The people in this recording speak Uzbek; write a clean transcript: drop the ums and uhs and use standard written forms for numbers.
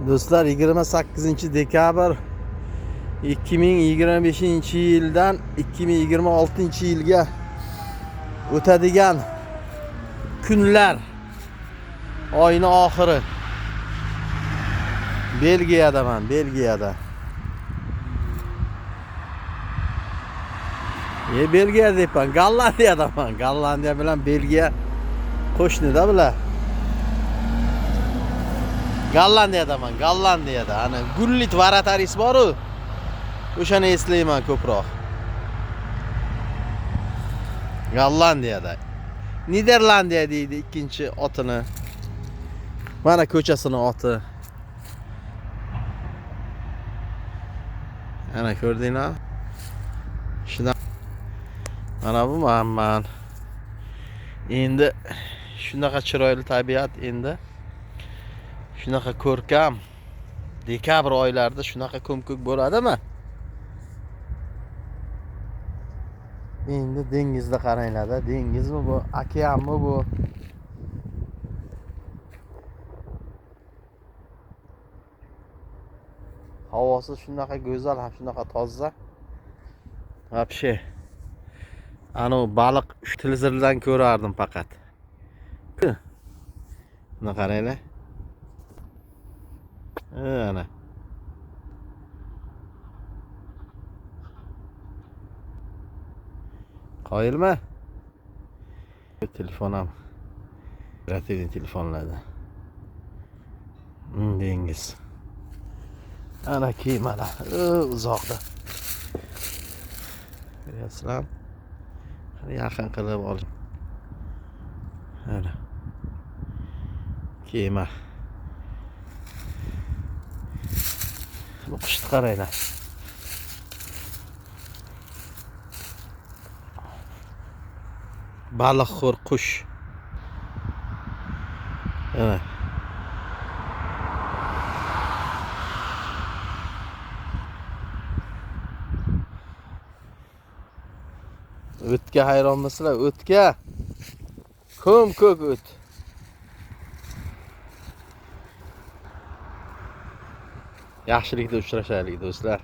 Do'stlar, 28 dekabr 2025 yildan 2026 yilga o'tadigan kunlar, oyni oxiri. Belgiyadaman, Belgiyada. Belgiya deyapman, Gollandiyadaman. Gollandiya bilan Belgiya qo'shnida bular. Gollandiyadaman, Gollandiyada. Ana Gullit varataris bor-u. O'shani eslayman ko'proq. Gollandiyada. Niderlandiya deydi ikkinchi otini. Mana ko'chasini oti. Ana ko'rdinglar? Shundan mana bu manman. Endi shunaqa chiroyli tabiat endi. Shunaqa ko'rkam dekabr oylarida shunaqa ko'm-ko'k bo'ladimi? Endi dengizda qaranglar-da, dengizmi bu, okeanmi bu? Havosi shunaqa go'zal, ham shunaqa toza. Вообще. Anu baliq televizordan ko'rardim faqat. Buni qaranglar. Ana. Qoyilmi? Telefon ham operativniy telefonlarda. Dengiz. Ana kemalar uzoqda. Ko'ryapsizlarmi? Yaqin qilib ol. Ana. Kema. Bu qushni qaranglar. Baliqxo'r qush. Ana. O'tga hayronmisizlar? O'tga. Ko'm-ko'k o't. Yaxshilikda uchrashaylik do'stlar.